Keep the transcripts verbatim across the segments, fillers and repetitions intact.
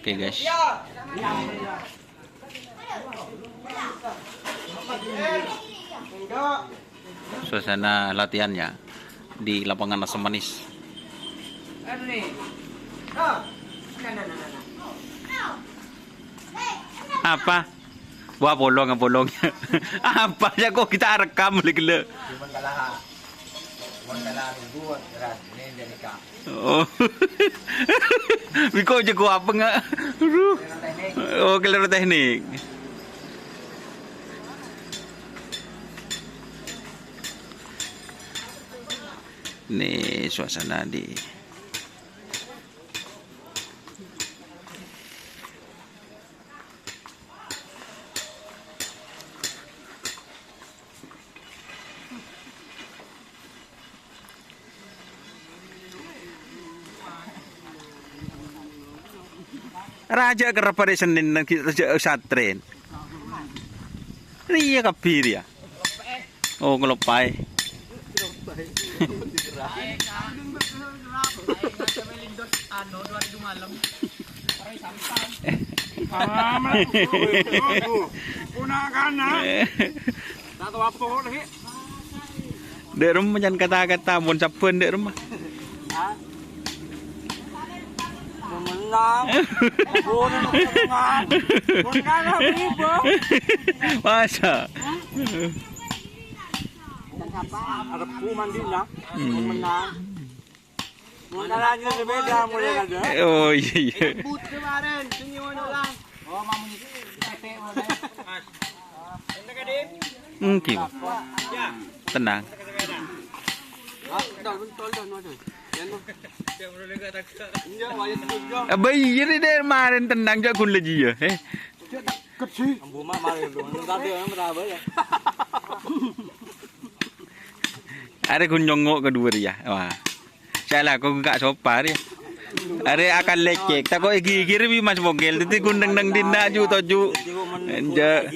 Oke, guys. Suasana latihannya di lapangan Asam Manis. Apa? Wah, bolong, bolong. Apa ya, kok kita rekam lagi, le? Cuman kalah. Cuman kalah minggu, keras. Ini jadi kak. Oh. Biko jago apa nggak? Aduh. Oh, keliru teknik. Nih suasana di Raja kerep hari Senin nang ki-, raja satren. Riya kabir ya. Oh, ngelopai. Ah, melebu. Ponakan, ah. Tato apa kok lagi? Dek rumah jangan kata-kata, mon saben dek rumah. Hah? Menang. Boleh menang. Menang apa? Masa? Ada bu mandinya. Hmm. Menang. Mau jalan sepeda mulai ada. Oh, iya, iya. But kemarin, sini mana lah? Oh, mamu tete mulai. Enggak, Kim. Tenang. Abah, iya, ini dari kemarin tenang, cak gun lagi ya. Eh. Are gun nyongngo' kadhuwâ rèya. Wah. Salah, kok gak sopan rèya. Are akan lecek. Tako' ègigir bi Mas Bogel. Dadi gun neng-neng dinna' ju toju. Enjâ'.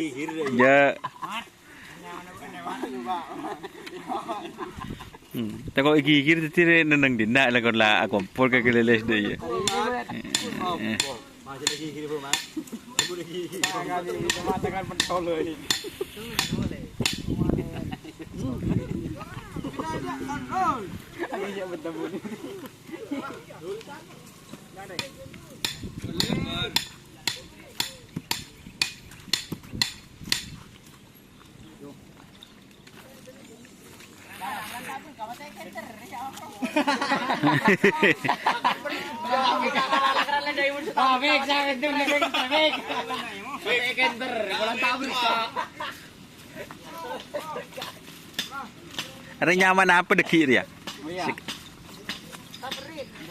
Enjâ'. Hmm. Tako' ègigir dadi rè neng-neng dinna' la kon la akompol ka kelelek dâ' iyâ. Eh, eh. Masih lagi gini, Bu, Mas. Ibu lagi gini. Tangan ini, mata kan pentol, ini. Ayo, ya, betul, Bu. Arè nyaman apa dâgghi' rèya? Oh, iya. Sik-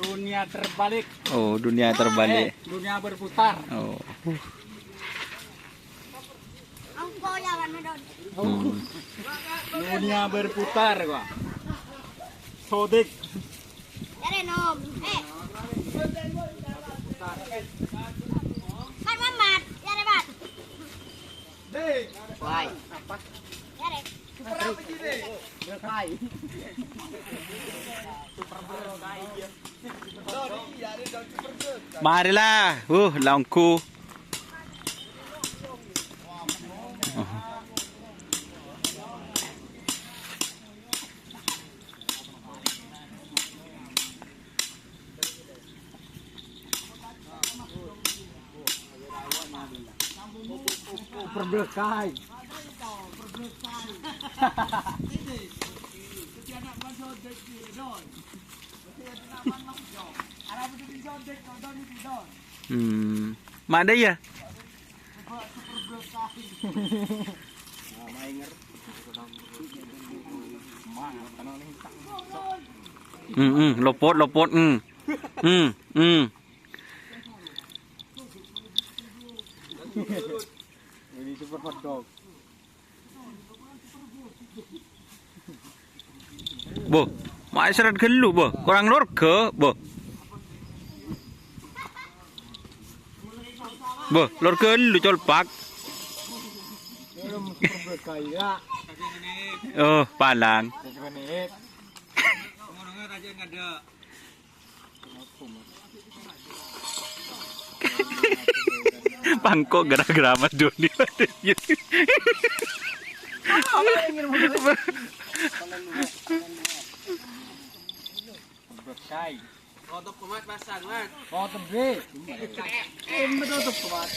Dunia terbalik. Oh, dunia terbalik. Eh, dunia berputar. Oh. Engko' ya, Wan Medon. Hmm. Dunia berputar, gua. Sodik. Jare nom. Eh. Kan Mamat, jare, Mat. Wai. Jare. Berkai. Marèla, uh, la ongghu. Perblekai. Hmm. Mana ya? Hmm, hmm, lopot, lopot, hmm. Hmm, hmm. Ini super hot dog. Bo, ma' èsèrèt ghâllu, Bo. Korang lorga, Bo. Bo, lorga ghâllu, colpak. Oh, palang. Menit. Ngono aja ngadek. Pangko gara-gara Mas Doni. Tutup, Mat, pasang, Mat. Tutup, Bre. Em, tutup, Mat.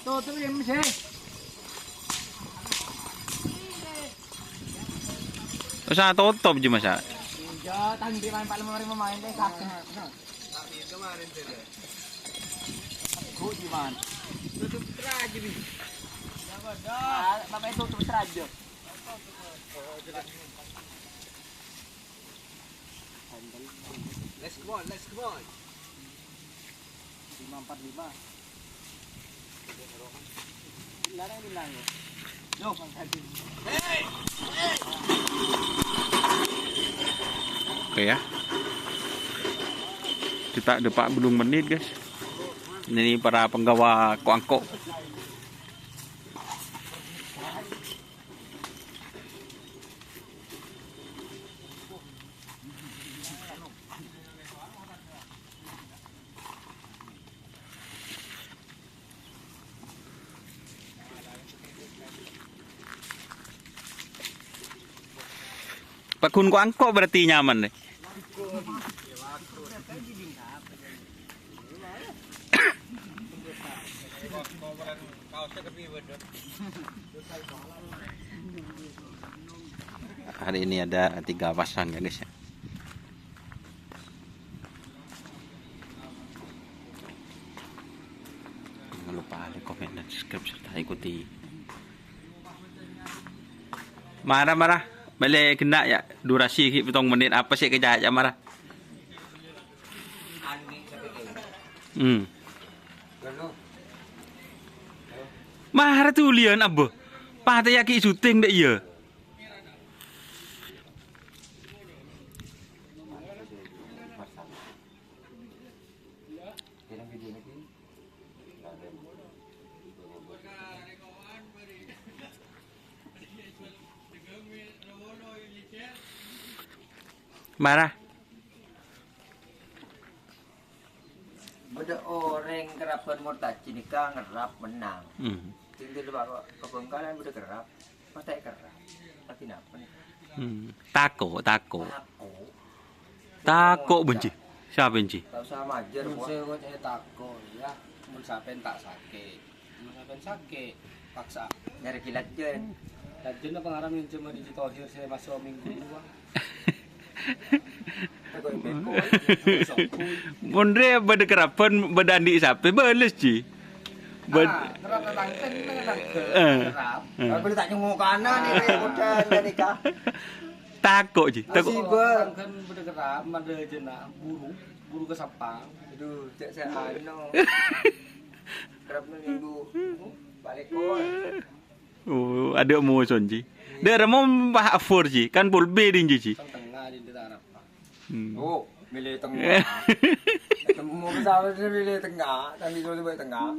Tutup, em, sih. Wis, ah, tutup, Ji, Mas, ah. Iya, tadi main paling mari main deh, sakit. Kemarin, Ji, Man. Tutup teraja, Bi. Ah, Bapak itu tutup teraja. Let's go on, let's go on. Lima empat lima. Larang bilang ya. Yo, Bang Kadin. Oke ya. Kita depak belum menit, guys. Ini para penggawa ko-angko. Paggun ko-angko berarti nyaman, deh. Hari ini ada tiga pasang ya, guys, ya. Jangan lupa like, komen, dan subscribe, serta ikuti. Mara, mara. Balik kena ya. Durasi ki pitung menit. Apa sih kerja aja, mara? Hmm. Mara tulian, Abah. Pataya ki syuting dek iya. Mara. Bâdâ orèng kerabbhân mortajin nèka ngerrap mennang. Hmm. Sèngko' Pak, ka Bhângkalan bâdâ kerrap, pas ta' èkerrap. Tapi napa nèka? Hmm. Tako', tako'. Tako'. Tako', Bânji. Sapa, Bânji? Ta' osa majâr, Mon Pak. Sèngko' cè' tako', ya. Mon sampèyan ta' sakè'. Mon sampèyan sakè', paksa. Nyarè ki lajân. Lajân apa ngaran nginjhâm Haji Thohir sè maso' minggu dua? Mon rè bâdâ kerabbhân, bâdâ andi' sapè, bâles, Ji. Bâd- Ah, terus tentang ten, tentang Eh, kerap. eh. Tapi ta' nyongo kana nèka, kodhân nèka. Tako', Ji, tako'. Musibah. Kan bâdâ kerap, mandâ jâna, buru, buru ka Sampang. Aduh, cè' sè ano. Kerap minggu, bâli' kor. Oh, adâ' moson, Ji. Dâ' remmo pas afor, Ji. Kan pol B dinji, Ji. Tang tengnga dinji ta' arapa. Hmm. Oh, milih tengnga. Temu pesawat milih tengnga, tapi coba tengnga.